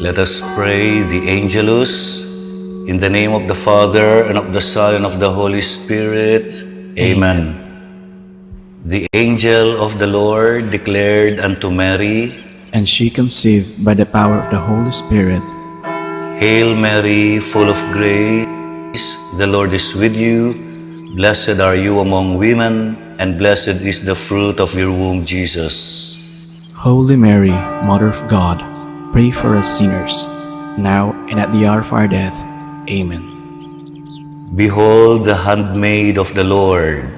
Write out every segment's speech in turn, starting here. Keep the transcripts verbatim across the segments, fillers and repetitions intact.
Let us pray the Angelus. In the name of the Father, and of the Son, and of the Holy Spirit. Amen. The angel of the Lord declared unto Mary, and she conceived by the power of the Holy Spirit. Hail Mary, full of grace, the Lord is with you. Blessed are you among women, and blessed is the fruit of your womb, Jesus. Holy Mary, Mother of God, pray for us sinners, now and at the hour of our death. Amen. Behold the handmaid of the Lord.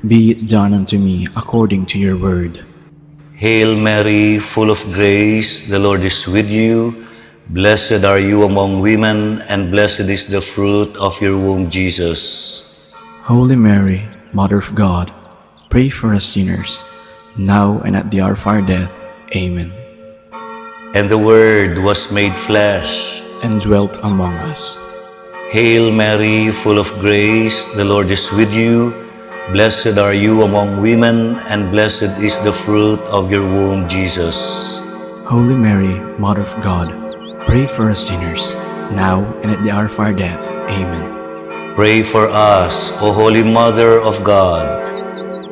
Be it done unto me according to your word. Hail Mary, full of grace, the Lord is with you. Blessed are you among women, and blessed is the fruit of your womb, Jesus. Holy Mary, Mother of God, pray for us sinners, now and at the hour of our death. Amen. And the Word was made flesh and dwelt among us. Hail Mary, full of grace, the Lord is with you. Blessed are you among women, and blessed is the fruit of your womb, Jesus. Holy Mary, Mother of God, pray for us sinners, now and at the hour of our death. Amen. Pray for us, O Holy Mother of God,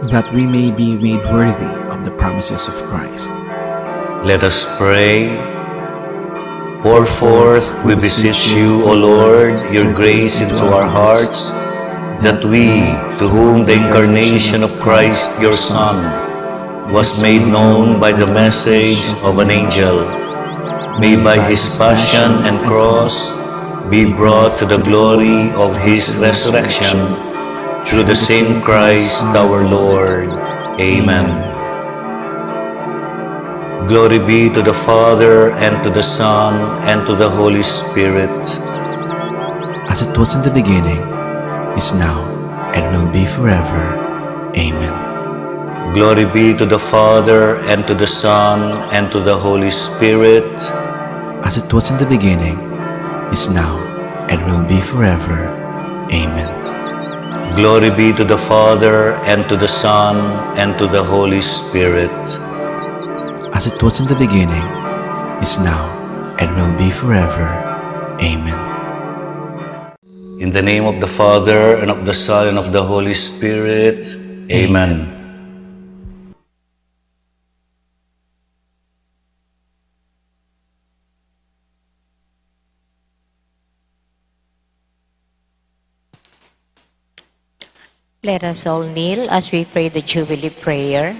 that we may be made worthy of the promises of Christ. Let us pray. Pour forth, we beseech you, O Lord, your grace into our hearts, that we, to whom the incarnation of Christ, your Son, was made known by the message of an angel, may by his passion and cross be brought to the glory of his resurrection, through the same Christ our Lord. Amen. Glory be to the Father, and to the Son, and to the Holy Spirit. As it was in the beginning, is now, and will be forever. Amen. Glory be to the Father, and to the Son, and to the Holy Spirit. As it was in the beginning, is now, and will be forever. Amen. Glory be to the Father, and to the Son, and to the Holy Spirit. As it was in the beginning, is now, and will be forever. Amen. In the name of the Father, and of the Son, and of the Holy Spirit. Amen. Let us all kneel as we pray the Jubilee prayer.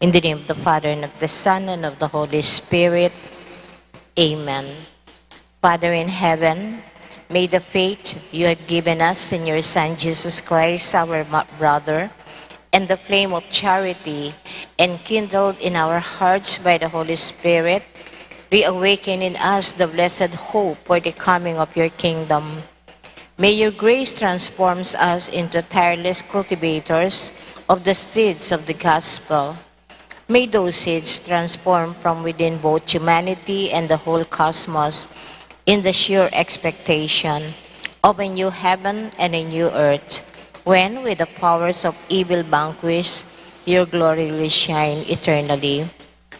In the name of the Father, and of the Son, and of the Holy Spirit. Amen. Father in heaven, may the faith you have given us in your Son, Jesus Christ, our mo-, brother, and the flame of charity enkindled in our hearts by the Holy Spirit, reawaken in us the blessed hope for the coming of your kingdom. May your grace transforms us into tireless cultivators of the seeds of the gospel. May those seeds transform from within both humanity and the whole cosmos in the sure expectation of a new heaven and a new earth, when, with the powers of evil vanquished, your glory will shine eternally.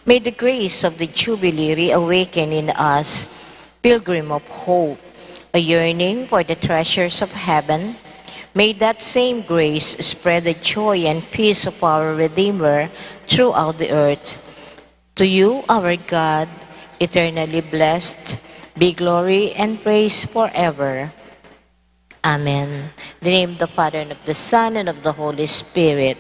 May the grace of the Jubilee reawaken in us, pilgrim of hope, a yearning for the treasures of heaven. May that same grace spread the joy and peace of our Redeemer throughout the earth. To you, our God, eternally blessed, be glory and praise forever. Amen. In the name of the Father, and of the Son, and of the Holy Spirit.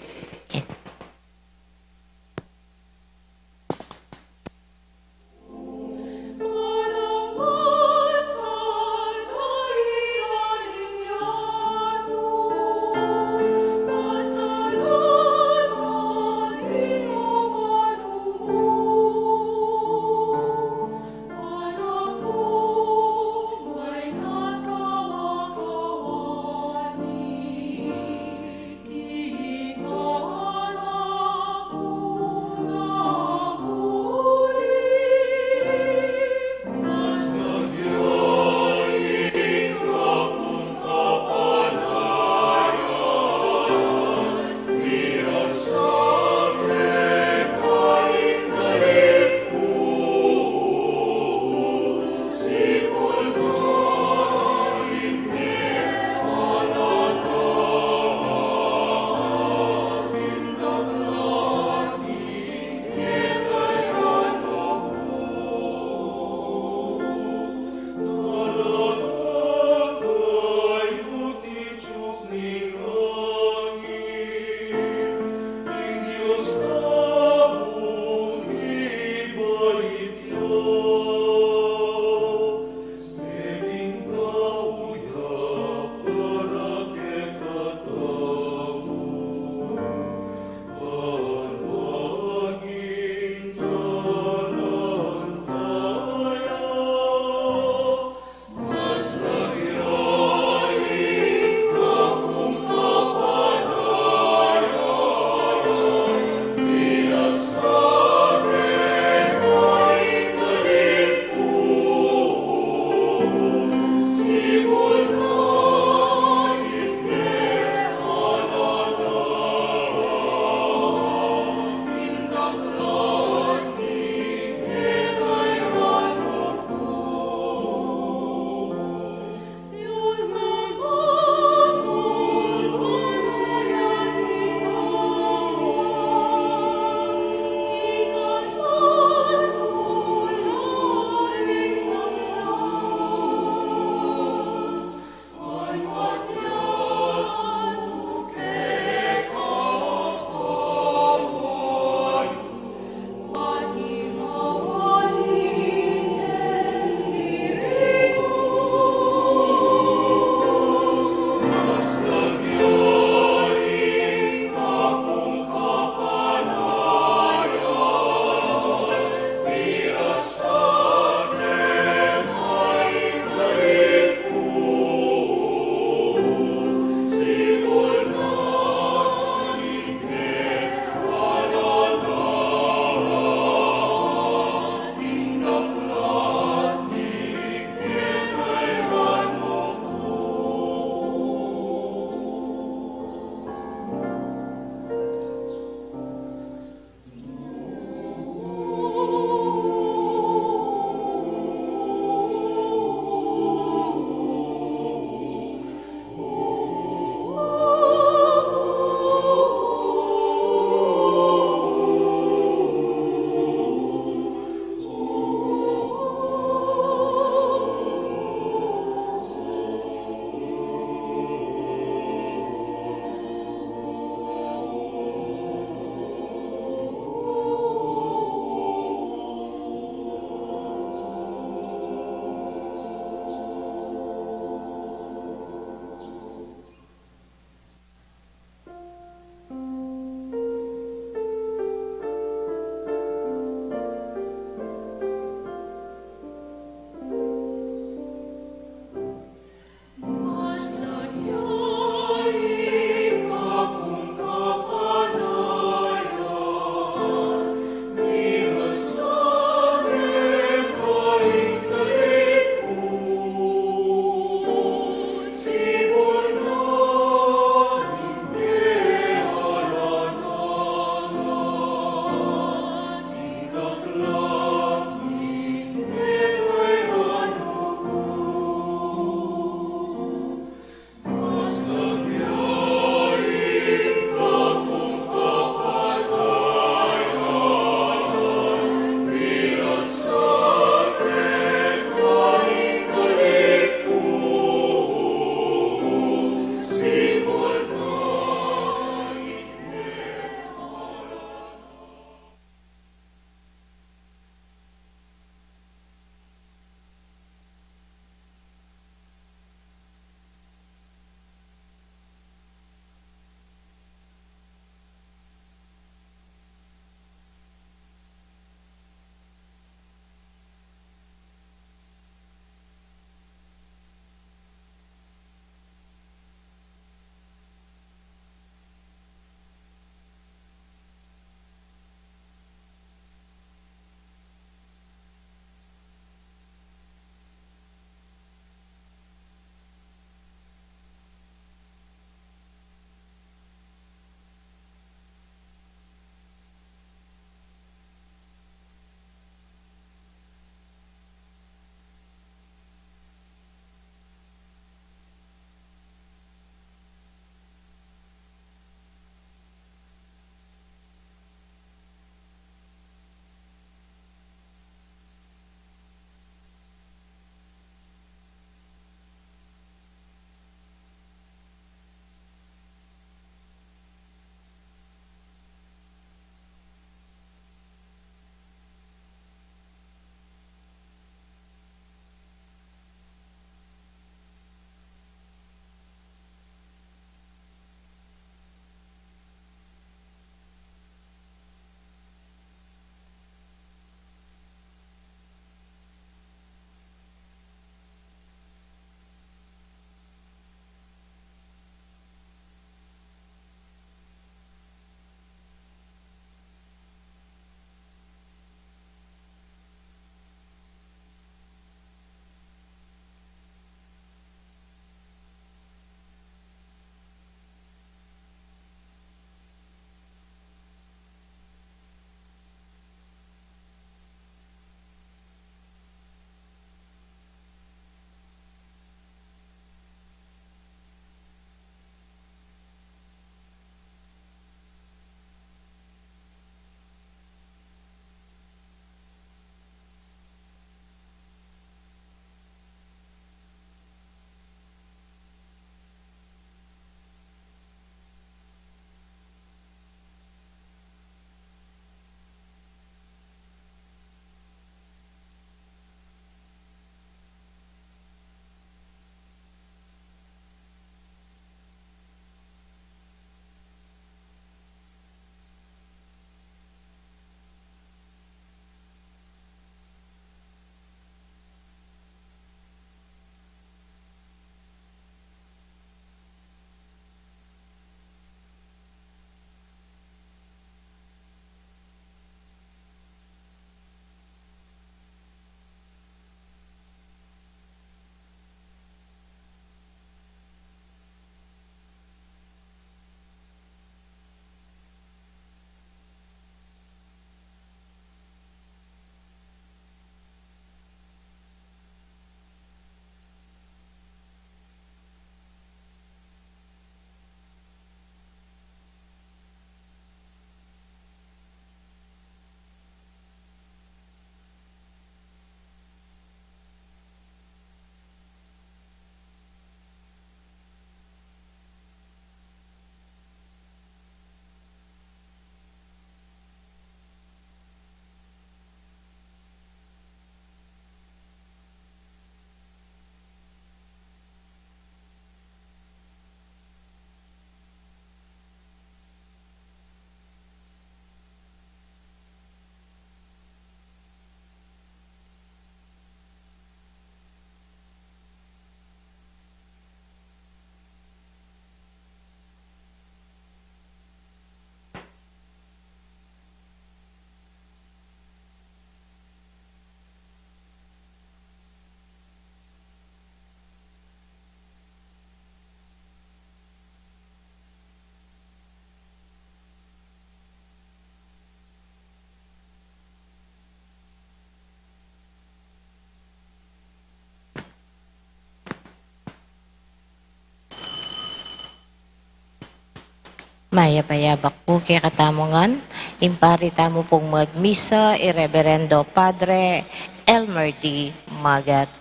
Mayap a yabak pu kekatamu ngan, ing pari tamu pung magmisa, i Reberendo Padre Elmer D. Magat.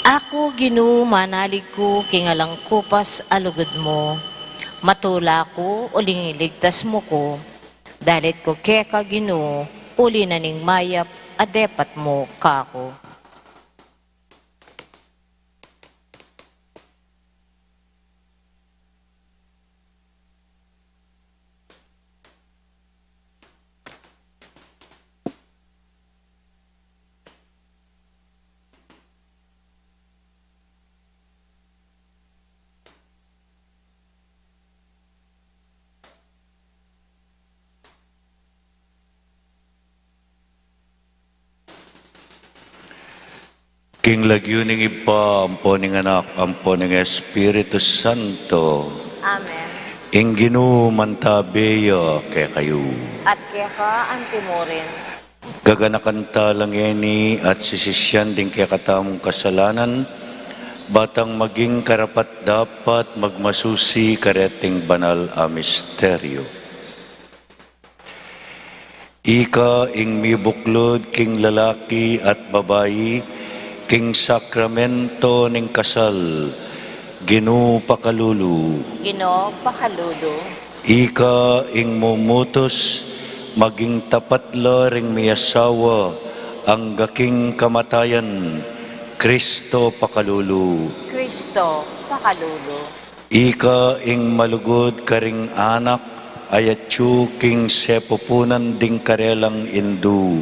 Aku, Ginu, manalig ku king alang kupas a lugud mu. Matula ku uling iligtas mu ku. Dalit ku keka, Ginu, uli na ning mayap a depat mu kaku. King lagyu ning Ibpa, ampo ning Anak, ampo ning Espiritu Santo. Amen. Ing Ginu mantabe ya kekayu. At keka antimurin. Gaganakan tala ngeni at sisisian ding kekatamung kasalanan, batang maging karapat-dapat magmasusi kareting banal a misteryo. Ika ing mibuklud king lalaki at babai, king sakramento ning kasal, Ginu pakalulu. Ginu pakalulu. Ika ing mumutus, maging tapat la ring miasawa, angga king kamatayan, Kristo pakalulu. Kristo pakalulu. Ika ing malugud karing anak, ayatyu king sepupunan ding karelang indu,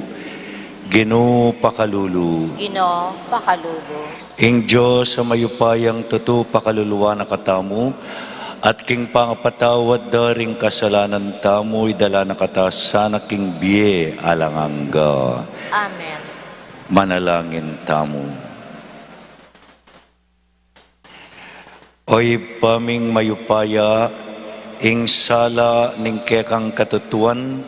Ginu pakalulu. Ginu pakalulu. Ing Dios a mayupayang tutu pakaluluan na katamu, at king pangapatawad da ring kasalanan tamu, idala na kata sana king bie alang angga. Amen. Manalangin tamu. O Ibpa ming mayupaya, ing sala ning kekang katutuan,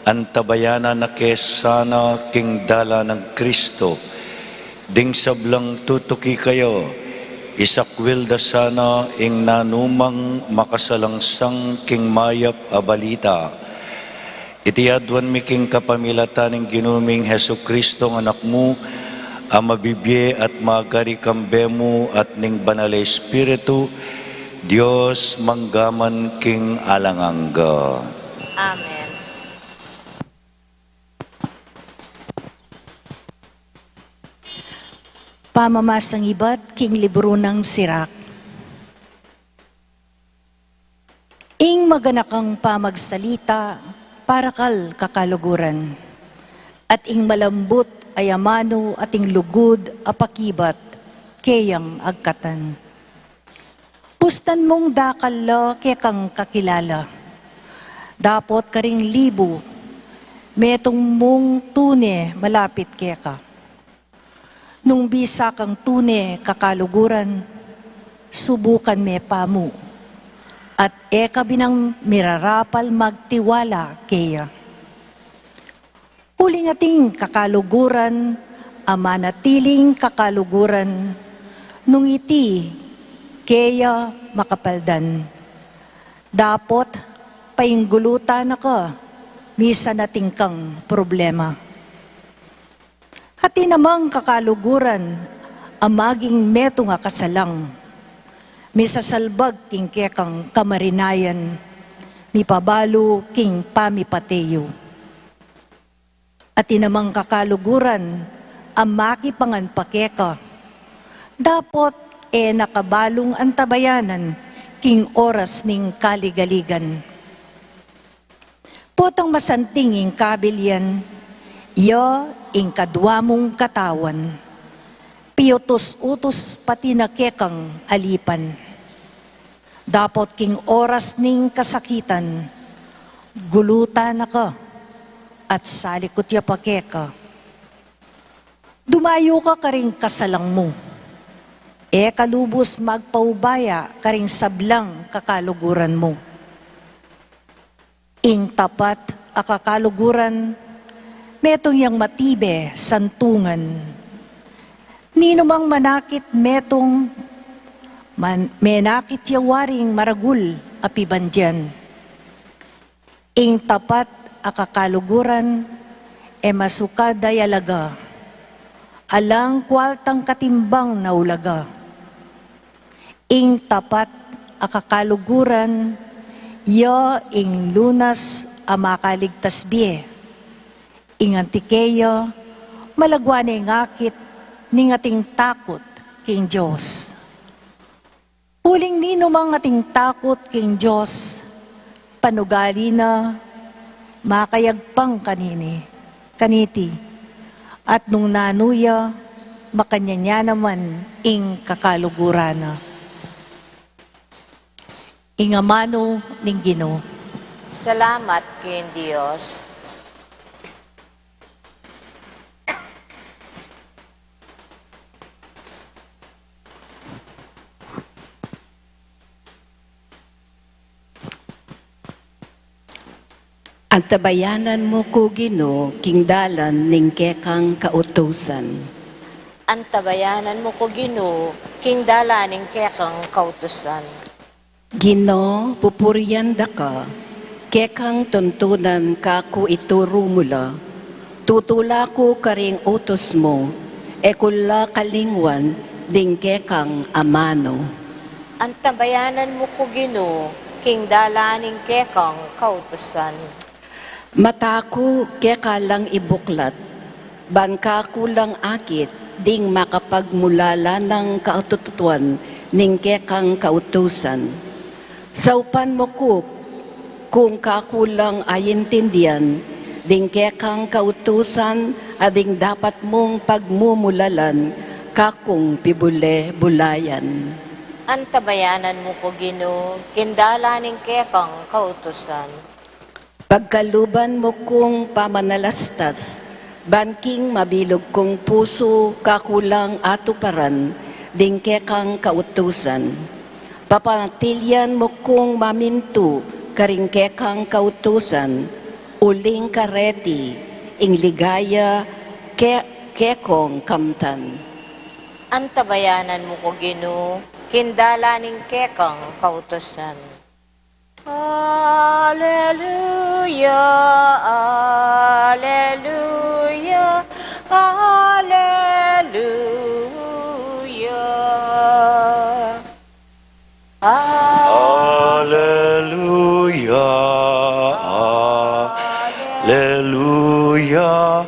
antabayanan na ke sana king dalan nang Kristo, ding sablang tutuki kaya, isakwil da sana ing nanumang makasalangsang king mayap a balita. Iti aduan mi king kapamilatan ning Ginu ming Jesucristo, Anak mu, a mabibie at magari kambe mu at ning Banal a Espiritu, Dios manggaman king alang angga. Amen. Pamamasang ibat king libru nang Sirak. Ing maganakang pamagsalita para kal kakaluguran, at ing malambut a amanu at ing lugud a pakibat keyang agkatan. Pustan mung dakal la kekang kakilala, dapot karing libu, metung mung tune malapit keka. Nung bisa kang tune kakaluguran, subukan me pamu, at e ka binang mirarapal magtiwala keya. Uling ating kakaluguran a manatiling kakaluguran, nung iti keya makapaldan. Dapot painggulutan na ka misan ating kang problema. Atin namang kakaluguran a maging metung a kasalang, misasalbag king kekang kamarinayan, mipabalu king pamipate yu. Atin namang kakaluguran a makipangan pa keka, dapot e na ka balung antabayanan king oras ning kaligaligan. Potang masanting ing kabilian, iya ing kadwa mung katawan, piutus-utus pati na kekang alipan. Dapot king oras ning kasakitan, gulutan na ka, at salikut ya pa keka. Dumayu ka karing kasalang mu. E ka lubus magpaubaya karing sablang kakaluguran mu. Ing tapat a kakaluguran, metung yang matibe santungan. Ninumang manakit metung, man-, menakit ya waring maragul a pibandian. Ing tapat a kakaluguran e masukad a alaga, alang kualtang katimbang na ulaga. Ing tapat a kakaluguran, ya ing lunas a makaligtas bie. Ing anti keya, malagwa ne ing akit ning ating takut king Dios. Uling ninumang ating takut king Dios, panugali na makayagpang kanini, kaniti, at nung nanu ya, makanyan ya naman ing kakaluguran na. Ing amanu ning Ginu. Salamat king Dios. Antabayanan mu ku, Ginu, king dalan ning kekang kautusan. Antabayanan mu ku, Ginu, king dalan ning kekang kautusan. Ginu, pupurian da ka, kekang tuntunan kaku ituru mu la. Tutula ku karing utus mu, e ku la kalingwan ding kekang amanu. Antabayanan mu ku, Ginu, king dalan ning kekang kautusan. Mata ku keka lang ibuklat, ban kaku lang akit ding makapagmulalang katutuan ning kekang kautusan. Saupan mu ku kung kaku lang aintindian ding kekang kautusan a ding dapat mung pagmumulalan kakung pibule-bulayan. Antabayanan mu ku, Ginu, king dalan ning kekang kautusan. Pagkaluban mu kung pamanalastas, ban king mabilug kung pusu kaku lang atuparan ding kekang kautusan. Papanatilian mu kung mamintu karing kekang kautusan, uling kareti ing ligaya ke-, kekong kamtan. Antabayanan mu ku, Ginu, king dalan ning kekang kautusan. Aleluya, aleluya, aleluya. Aleluya, aleluya,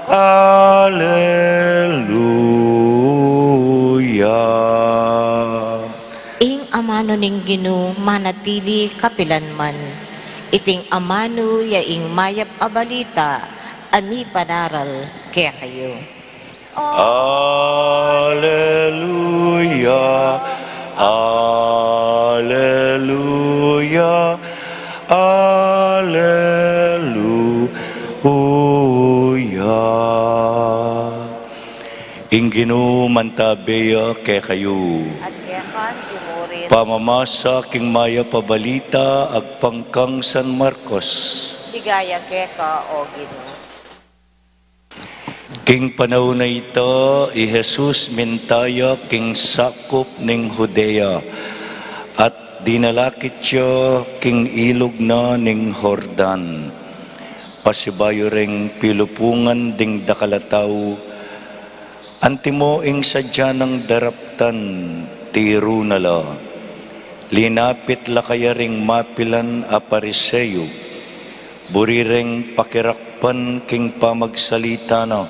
aleluya. Ing amanu ning Ginu manatili kapilanman. Iting amanu ya ing mayap a balita a mipanaral kekayu. Aleluya, aleluya, aleluya. Ing Ginu mantabe ya kekayu. At keka mu rin. Pamamasa king mayap a balita agpang kang San Marcos. Ligaya keka, o Ginu. King panaun a ita, i Jesus minta ya king sakup ning Judea, at dinalakit ya king ilug na ning Jordan. Pasibayu reng pilupungan ding dakal a tau, antimo ing sadya nang daraptan, tiru na la. Linapit la kaya ring mapilan a Pariseo, buri reng pakirakpan king pamagsalita na.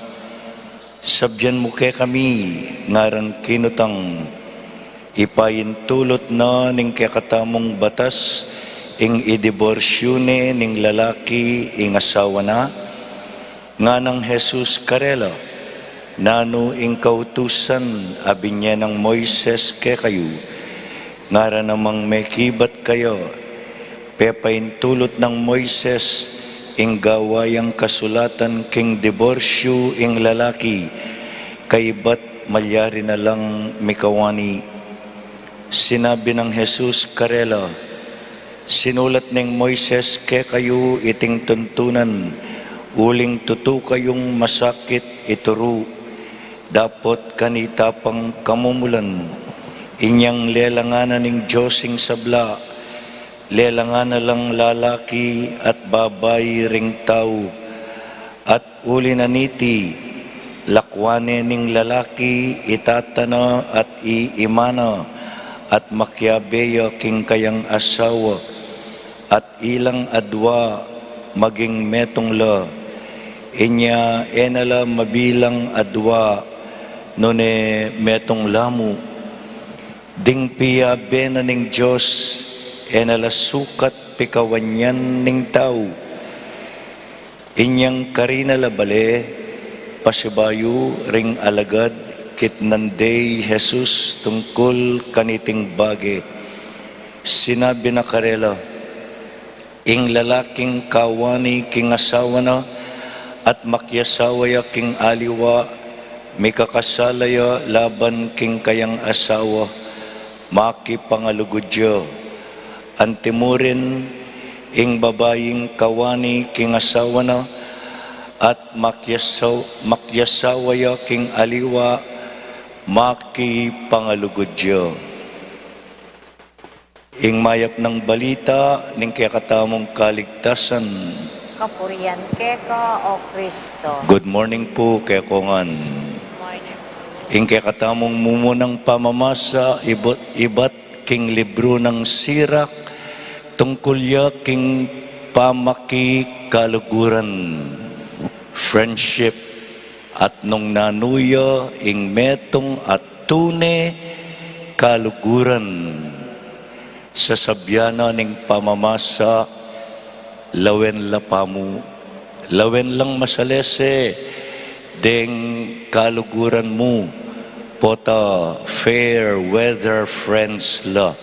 Sabian mu kekami, ngaran kinutang, ipaintulut na ning kekatamung batas ing idiborsyu ne ning lalaki ing asawa na? Nganang Jesus karela, nanu ing kautusan a binie nang Moises kekayu? Ngaran namang mekibat kaya, pepaintulut nang Moises ing gawa yang kasulatan king diborsyu ing lalaki, kaybat malyari na lang mikawani. Sinabi nang Jesus karela, sinulat neng Moises kekayu iting tuntunan, uling tutu kayung masakit ituru. Dapot kanita pang kamumulan, inyang lelangan na ning Dios ing sabla, Lelangan na lang lalaki at babai ring tau, at uli na niti, lakwan ne ning lalaki i tata na at i ima na, at makiabe ya king kayang asawa, at ilang adua maging metung la. Inya e na la mabilang adua, nune metung la mu. Ding piabe na ning Dios, e na la sukat pikawan yan ning tau. Inyang karina la bale, pasibayu ring alagad kitnan de i Jesus tungkul kaniting bage. Sinabi na karela, ing lalaking kawani king asawa na, at makiasawa ya king aliwa, mikakasala ya laban king kayang asawa, makipangalugud ya. Antimurin, ing babaing kawani king asawa na, at makiasaw-, makiasawa ya king aliwa, makipangalugud ya. Ing mayap nang balita ning kekatamung kaligtasan. Kapurian keka, O Kristo. Good morning pu kekongan. Morning. Ing kekatamung mumunang pamamasa ibat, ibat king libru nang Sirak, tungkul ya king pamakikaluguran, friendship, at nung nanu ya ing metung at tune kaluguran. Sasabyan na ning pamamasa, lawen la pamu, lawen lang masalese deng kaluguran mu, pota fair weather friends la.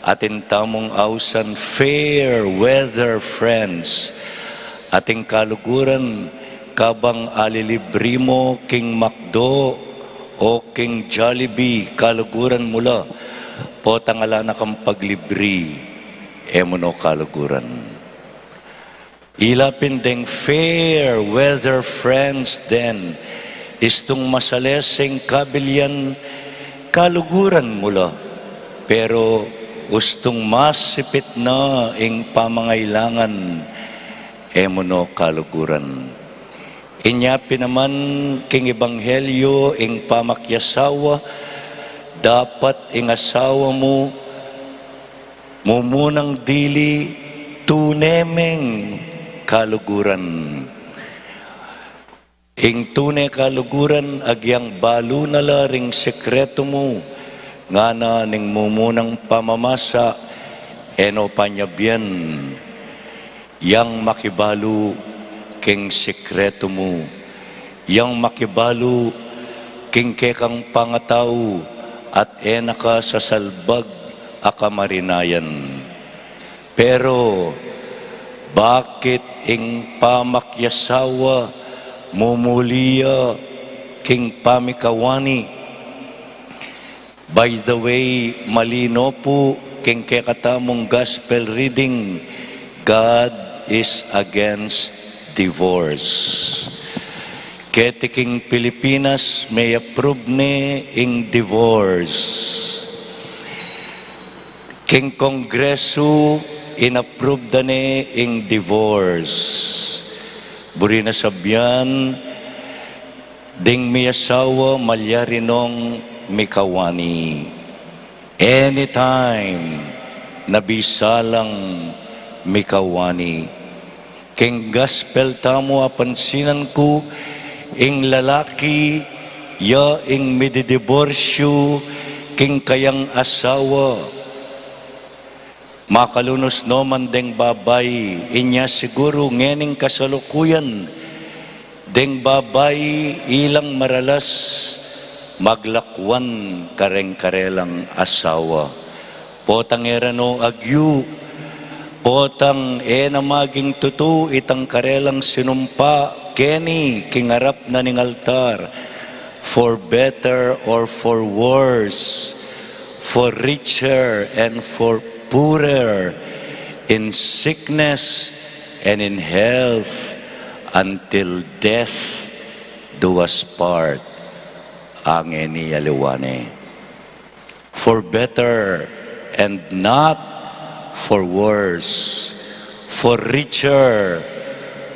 Atin tamung ausan fair weather friends. Ating kaluguran, kabang alilibri mo king McDo o king Jollibee, kaluguran mu la. Potang ala na kang paglibri, e mu no kaluguran. Ila pin deng fair weather friends den, istung masaleseng kabilian, kaluguran mu la. Pero ustung masipit na ing pamangailangan, e mu no kaluguran. Inya pin naman king ebanghelyo ing pamakiasawa, dapat ing asawa mu mumunang dili tune meng kaluguran. Ing tune kaluguran agyang balu na la ring sekretu mu, ngana ning mumunang pamamasa, e no panyabian. Yang makibalu king sekretu mu, yang makibalu king kekang pangatau at e na ka sasalbag a kamarinayan. Pero bakit ing pamakiasawa mumuli ya king pamikawani? By the way, malino pu king kekatamung gospel reading, God is against divorce. Keti king Pilipinas, me-approve ne ing divorce. King Kongresu, in-approve da ne ing divorce. Buri na sabyan, ding miyasawa malyari nong mikawani. Anytime na bisa lang mikawani. King gospel tamu apansinan ku, ing lalaki ya ing mididiborsyu king kayang asawa. Makalunus no man deng babai, inya siguru ngening kasalukuyan, deng babai ilang maralas maglakwan kareng karelang asawa. Potang e ra no agyu, potang e na maging tutu itang karelang sinumpa keni king arap na ning altar, for better or for worse, for richer and for poorer, in sickness and in health, until death do us part. Ngeni aliwa ne. For better and not For worse, for richer,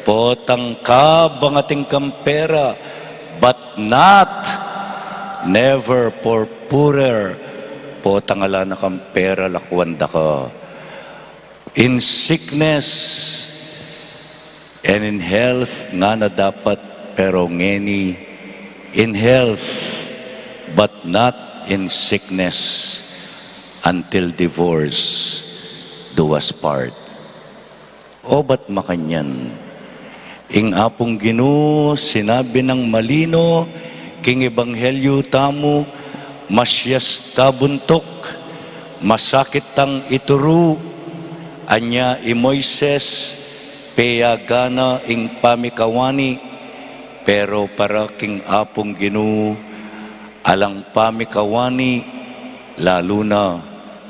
potang kabang ating kang pera, but not, never for poorer, potang ala na kang pera, lakwan da ka. In sickness and in health, ngana dapat, pero ngeni, in health, but not in sickness, until divorce do us part. O ba't makanyan? Ing Apung Ginu, sinabi nang malino, king ebanghelyu tamu, masias ta buntuk, masakit tang ituru, anya i Moises, peyagan na ing pamikawani, pero para king Apung Ginu, alang pamikawani, lalu na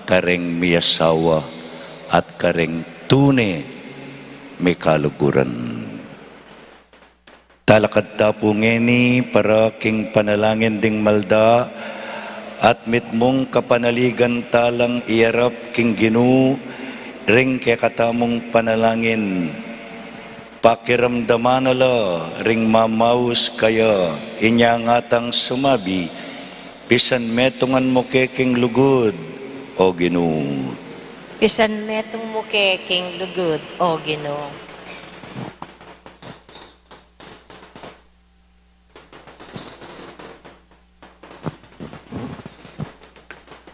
kareng miyasawa at kareng tune mikaluguran. Talakad ta pu ngeni para king panalangin ding malda, at mitmung kapanaligan talang iyarap king Ginu, ring kekatamung panalangin. Pakiramdaman na la ring mamaus kaya, inya ngatang sumabi, pisanmetungan mu ke king lugud, O Ginu. Pisanmetung mu ke king lugud, O Ginu.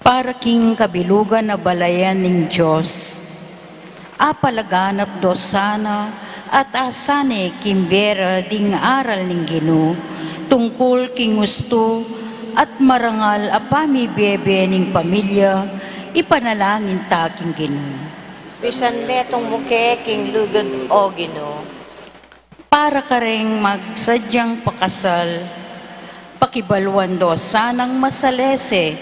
Para king kabilugan a balayan ning Dios, apalaganap do sana at asane king bie ra ding aral ning Ginu, tungkul king ustu at marangal a pamibie-bie ning pamilya, ipanalangin ta king Ginu. Pisanmetung mu ke king lugud, O Ginu. Para kareng magsadyang pakasal, pakibaluan do sanang masalese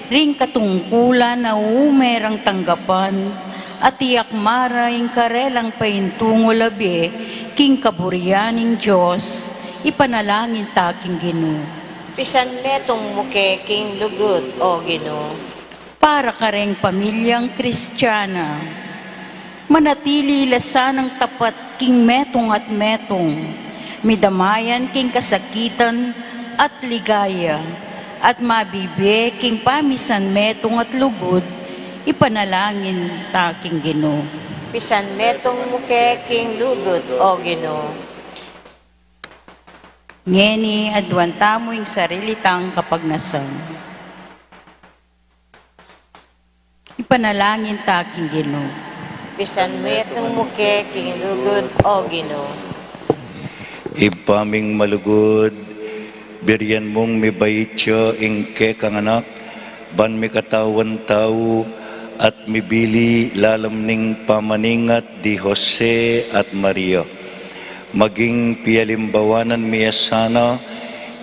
ring katungkulan a ume rang tanggapan, at iyakmara ing karelang paintungul a bie king kaburian ning Dios, ipanalangin ta king Ginu. Pisanmetung mu ke king lugud, O Ginu. Para kareng pamilyang Kristiana, manatili la sanang tapat king metung at metung, midamayan king kasakitan at ligaya, at mabibie king pamisanmetung at lugud, ipanalangin ta king Ginu. Pisanmetung mu ke king lugud, O Ginu. Ngeni aduan tamu ing sarili tang kapagnasan. Ipanalangin ta king Ginu. Pisanmetung mu ke king lugud, O Ginu. Ibpa ming malugud, birian mung mibait ya ing kekang anak, ban mikatawan tau at mibili lalam ning pamaningat di Jose at Maria. Maging pialimbawanan mi ya sana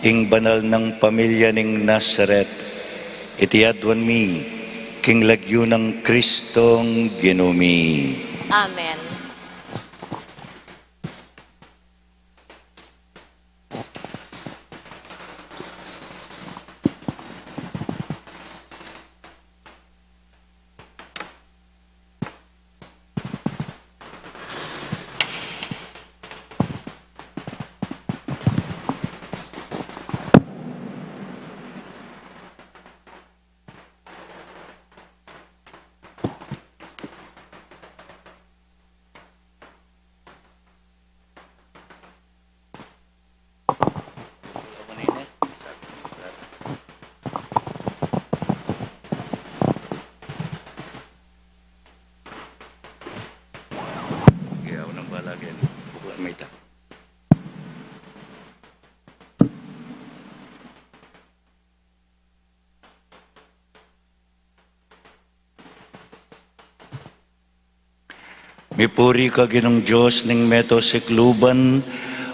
ing banal nang pamilya ning Nazaret. Iti aduan mi king lagyu nang Kristong Ginu mi. Amen. Mipuri ka Ginung Dios ning meto sikluban,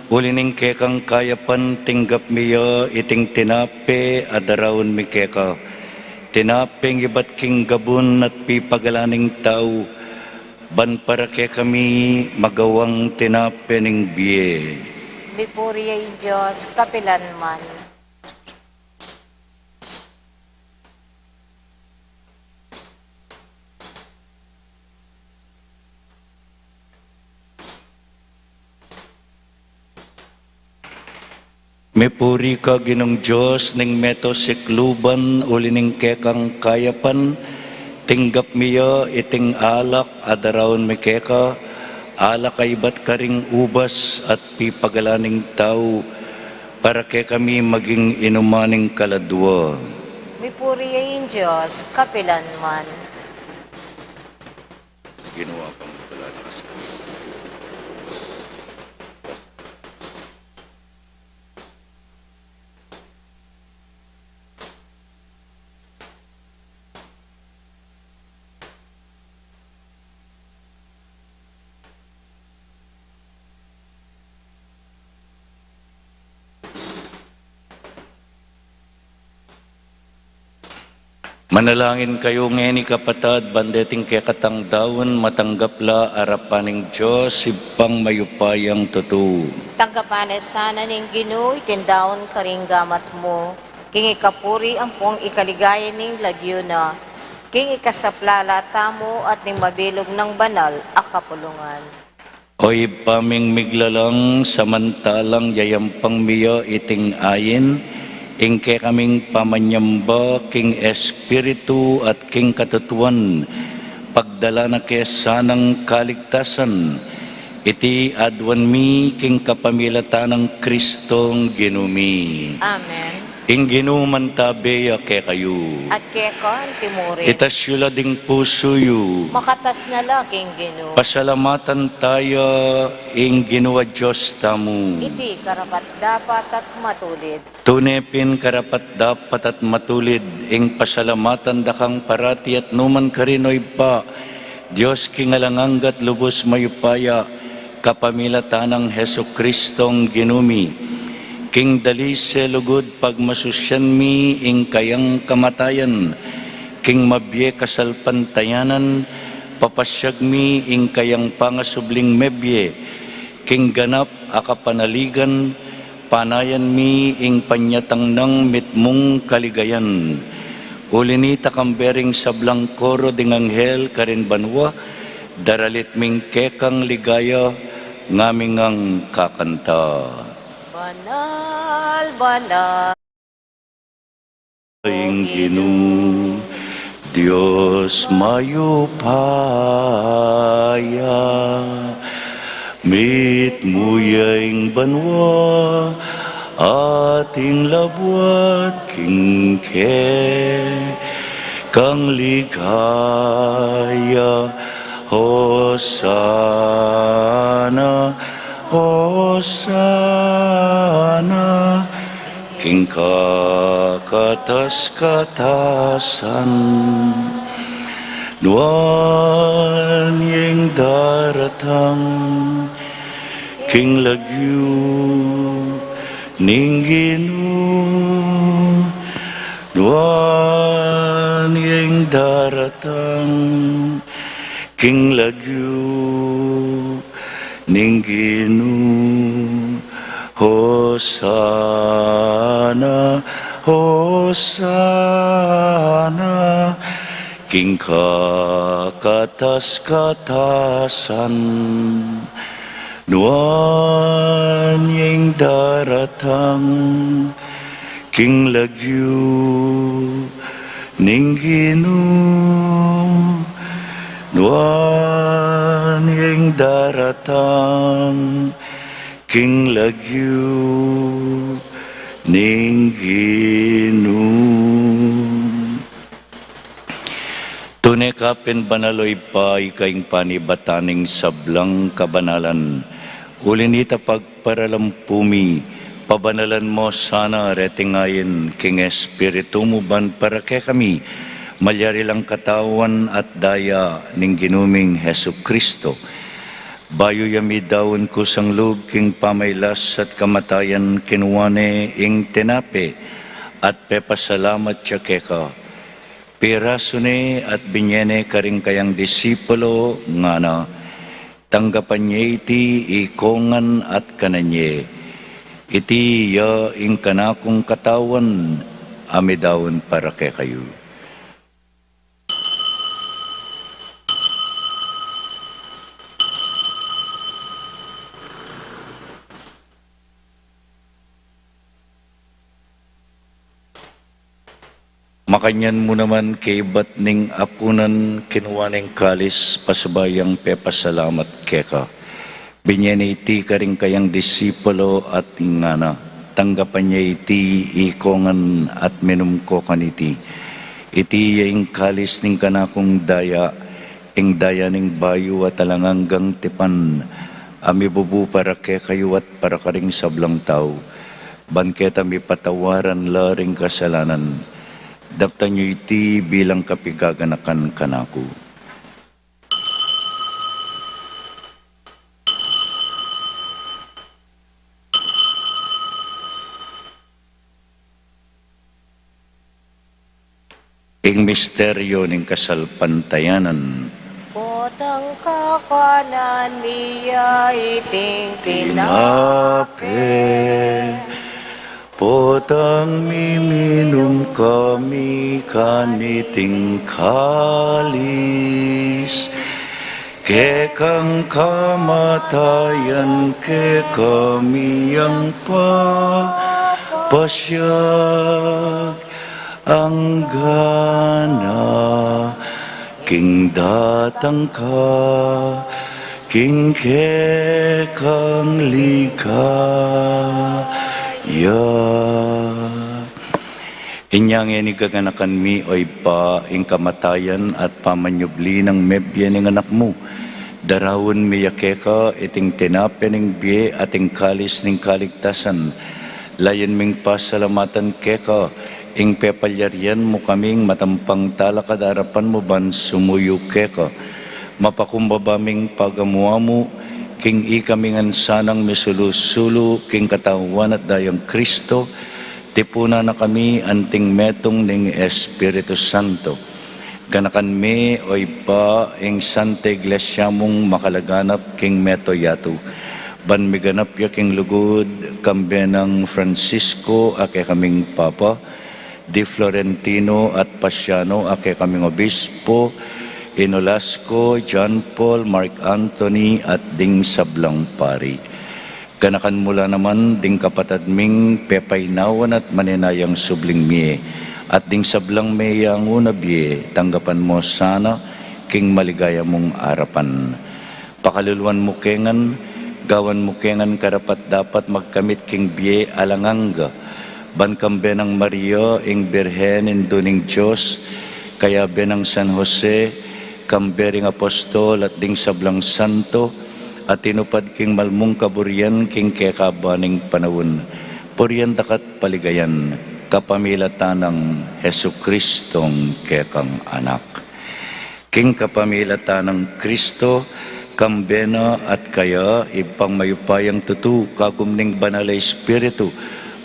uli ning kekang kayapan tinggap mi ya iting tinape a daraun mi keka. Tinapeng ibat king gabun at pipagalan ning tau, ban para kekami magawang tinape ning bie. Mipuri ya ing Dios kapilan man. Mipuri ka Ginung Dios ning meto sikluban, uli ning kekang kayapan, tinggap mi ya iting alak a daraun mi keka, alak a ibat karing ubas at pipagalan ning tau, para kekami maging inuman ning kaladua. Mipuri ya ing Dios kapilanman. Ginawa pang wala na kasi. Manalangin kayu ngeni, kapatad, ban deting kekatang daun matanggap la arapan ning Dios, Ibpang mayupayang tutu. Tanggapan na sana ning Ginu iting daun karing gamat mu, king ikapuri ampong ikaligaya ning lagyu na, king ikasaplala tamu at ning mabilug nang banal a kapulungan. O Ibpa ming miglalang, samantalang yayampang mi ya iting ain, ing kekaming pamanyamba king espiritu at king katutuan, pagdala na ke sanang kaligtasan. Iti aduan mi king kapamilatan nang Kristong Ginu mi. Amen. Ing Ginu mantabe ya kekayu. At keka antimurin. Itas yu la ding pusu yu. Makatas na la king Ginu. Pasalamatan taya ing Ginu a Dios tamu. Iti karapat-dapat at matulid. Tune pin karapat-dapat at matulid ing pasalamatan da kang parati at numan karin, O Ibpa, Dios king alang angga at lubus mayupaya, kapamilatan nang Jesucristong Ginu mi. King dalise lugud pagmasusian mi ing kayang kamatayan, king mabie kasalpantayanan papasyag mi ing kayang pangasubling mebie, king ganap a kapanaligan panayan mi ing panyatang nang mitmung kaligayan. Uli nita, kambe ring sablang koro ding anghel karin banua, daralit ming kekang ligaya, ngaming kakanta. Banal, banal. Ing Ginu, Dios mayupaya, mitmu ya ing banua, at ing labuad king kekang ligaya, Hosana, Hosana, king kakatas-katasan. Nuan ya ing daratang king lagyu ning Ginu. Nuan ya ing daratang king lagyu ning Ginu. Hosana, Hosana, king kakatas-katasan. Nuan ya ing daratang king lagyu ning Ginu. Nuan ya ing daratang king lagyu ning Ginu. Tune ka pin banal, O Ibpa, ika ing panibatan ning sablang kabanalan. Uli nita, pagparalampu mi, pabanalan mo sana reting ain king Espiritu mu, ban para kekami malyari lang katawan at daya ning Ginu ming Jesucristo. Bayu ya midaun kusang lub king pamailas at kamatayan, kinua ne ing tinape at pepasalamat ya keka. Pirasu ne at binye ne karing kayang disipulo, ngana: Tanggapan ye iti ikongan at kanan ye. Iti ya ing kanakung katawan a midaun para kekayu. Makanyan mu naman kaibat ning apunan, kinua ne ing kalis, pasibayu yang pepasalamat keka. Binye ne iti karing kayang disipulo at ngana, tanggapan ye iti ikongan at minum ko kaniti. Iti ya ing kalis ning kanakung daya, ing daya ning bayu at alang anggang tipan, a mibubu para kekayu at para karing sablang tau, ban keta mipatawaran la ring kasalanan. Daptan yu iti bilang kapigaganakan kanaku. Ing misteryo ning kasalpantayanan. Potang kakanan mi ya iting tinape, potang miminum kami kaniting kalis, kekang kamatayan kekami yang papasyag, anggana king datang ka, king kekang ligaya. Inya ngeni gaganakan mi, o Ibpa, ing kamatayan at pamanyubli nang mebie ning Anak mu. Daraun mi ya keka iting tinape ning bie at ing kalis ning kaligtasan. Layun ming pasalamatan keka ing pepalyarian mu kaming matampang talakad arapan mu ban sumuyu keka. Mapakumbaba ming pagamu-amu king ikami ngan sanang misulu-sulu king katawan at dayang Kristo, tipunan na kami anting metung ning Espiritu Santo. Ganakan me, o Ibpa, ing Santa Iglesia mung makalaganap king mabilug a yatu, ban miganap ya king lugud, kambe nang Francisco a kekaming Papa, di Florentino at Pasiano a kekaming Obispo, i Nolasco, John Paul, Mark Anthony, at ding sablang pari. Ganakan mu la naman ding kapatad ming pepainawan at maninayang subling mie, at ding sablang meyangu na bie, tanggapan mu sana king maligaya mung arapan. Pakaluluan mu ke ngan, gawan mu ke ngan karapat-dapat magkamit king bie alang angga, ban kambe nang Maria, ing Birhen, Indu ning Dios, kayabe nang San Jose, kambe ring apostol at ding sablang santo, a tinupad king malmung kaburian king kekaban ning panaun, purian daka't paligayan, kapamilatan nang Jesucristong kekang Anak. King kapamilatan nang Kristo, kambe na at kaya, Ibpang mayupayang tutu, kagum ning Banal a Espiritu,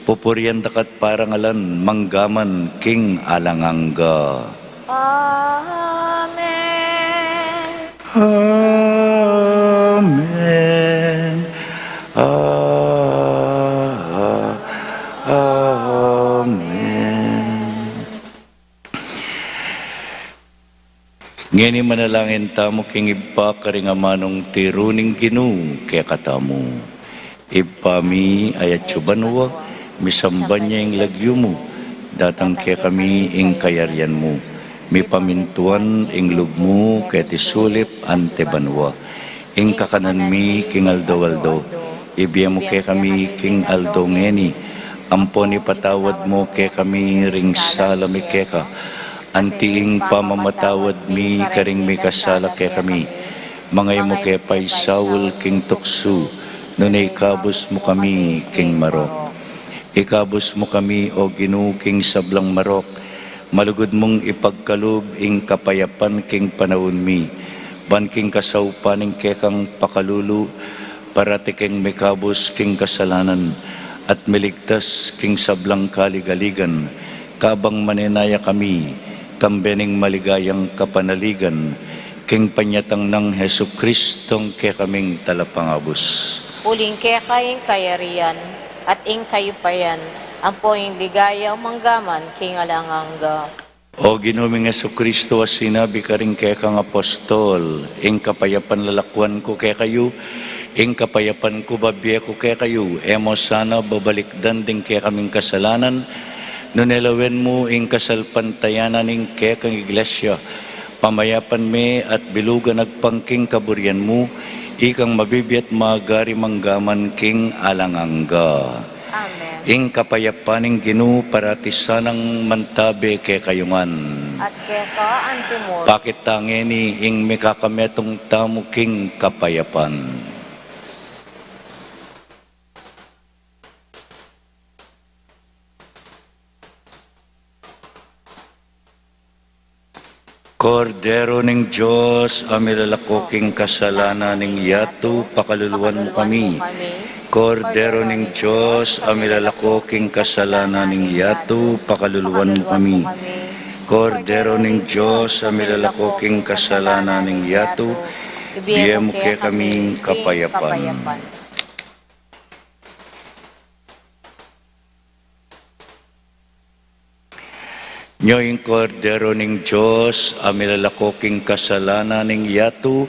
pupurian daka't parangalan, manggaman king alang angga. Amen. Amen. A-, a-, amen. Ngeni manalangin tamu king Ibpa karing amanung tiru ning Ginu kekatamu. Ibpa mi, a atsu banua, misamban ya ing lagyu mu, datang kekami ing kayarian mu, mipamintuan ing lub mu keti sulip anti banua. Ing kakanan mi king aldo-aldo, ibie mu kekami king aldo ngeni, ampon ipatawad mu kekami ring sala mi keka, anti ing pamamatawad mi karing mikasala kekami. Manga e mu ke paisaul king tuksu, nune ikabus mu kami king marok. Ikabus mu kami, O Ginu, king sablang marok, malugud mung ipagkalub ing kapayapan king panaun mi, ban king kasaupan ning kekang pakalulu, parati keng mikabus king kasalanan, at miligtas king sablang kaligaligan, kabang maninaya kami, kambe ning maligayang kapanaligan, king panyatang nang Jesucristong kekaming Talapangabus. Uling keka ing kayarian, at ing kayupayan, ampo ing ligaya manggaman king alang angga. O Ginu ming Jesucristo, a sinabi karing kekang apostol, ing kapayapan lalakuan ku kekayu, ing kapayapan ku babie ku kekayu, e mu sana babalikdan ding kekaming kasalanan, Nune lawen mu ing kasalpantayanan ning kekang Iglesia, pamayapan me at bilugan agpang king kaburian mu, ikang mabibie at magari mangga man king alang angga. Amen. Ing kapayapan ning Ginu parati sanang mantabe kekayu ngan. At keka antimurin. Pakit ta ngeni ing mikakametung tamu king kapayapan. Kordero ning Dios, a milalako king kasalanan ning yatu, pakaluluan mu kami. Kordero ning Dios, a milalako king kasalanan ning yatu, pakaluluan mu kami. Kordero ning Dios, a milalako king kasalanan ning yatu, ibie mu kekami ing kapayapan. Nyo ing Kordero ning Dios, a milalako king kasalanan ning yatu,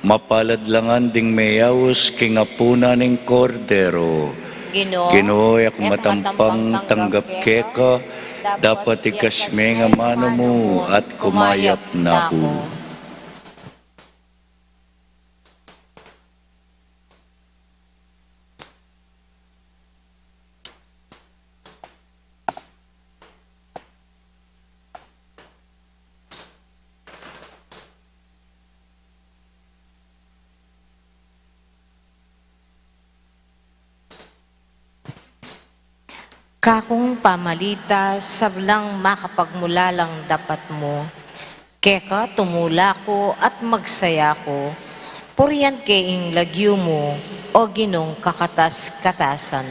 mapalad la ngan ding meyaus king apunan ning Kordero. Ginu, e ku matampang tanggap keka, dapot ikasme ing amanu mu at kumayap na ku. Kakung pamalita, sablang makapagmulalang dapat mu, keka tumula ku at magsaya ku, purian ke ing lagyu mu, o Ginung kakatas-katasan.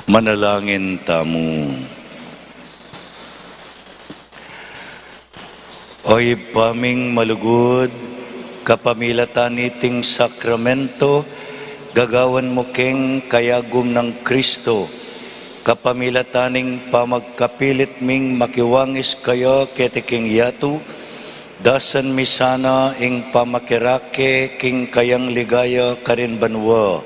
Manalangin tamu. O Ibpa ming malugud, kapamilatan niting sakramento, gagawan mu keng kayagum nang Kristo, kapamilatan ning pamagkapilit ming makiwangis kaya keti king yatu, dasan mi sana ing pamakirake king kayang ligaya karin banua.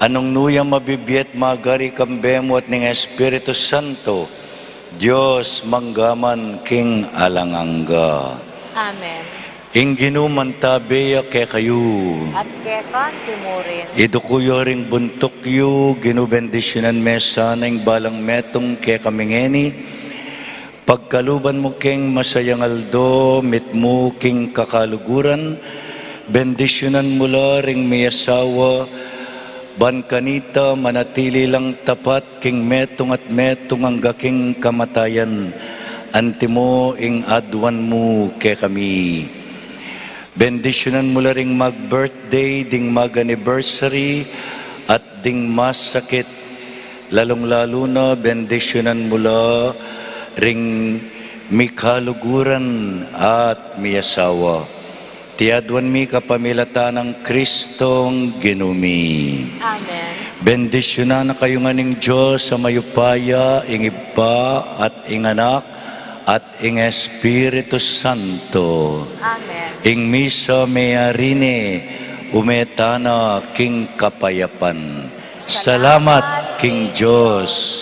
Anung nuya mabibie at magari kambe mu at ning Espiritu Santo, Dios mangga man king alang angga. Amen. Ing Ginu mantabe ya kekayu. At keka mu rin. Iduku yu ring buntuk yu, Ginu bendisyunan me sana ing balang metung kekami ngeni, pagkaluban mu keng masayang aldo, mitmu king kakaluguran, bendisyunan mu la ring miyasawa, ban kanita manatili lang tapat king metung at metung angga king kamatayan, antimo ing aduan mu kekami. Bendisyunan mu la ring mag-birthday, ding mag-anniversary, at ding masakit, lalung-lalu na bendisyunan mu la ring mikaluguran at miyasawa. Ti aduan mi kapamilatan nang Kristong Ginu mi. Amen. Bendisyunan na kayu ngan ning Dios a mayupaya, ing Ibpa at ing Anak at ing Espiritu Santo. Amen. Ing misa meyari ne, ume tana king kapayapan. Salamat king Dios.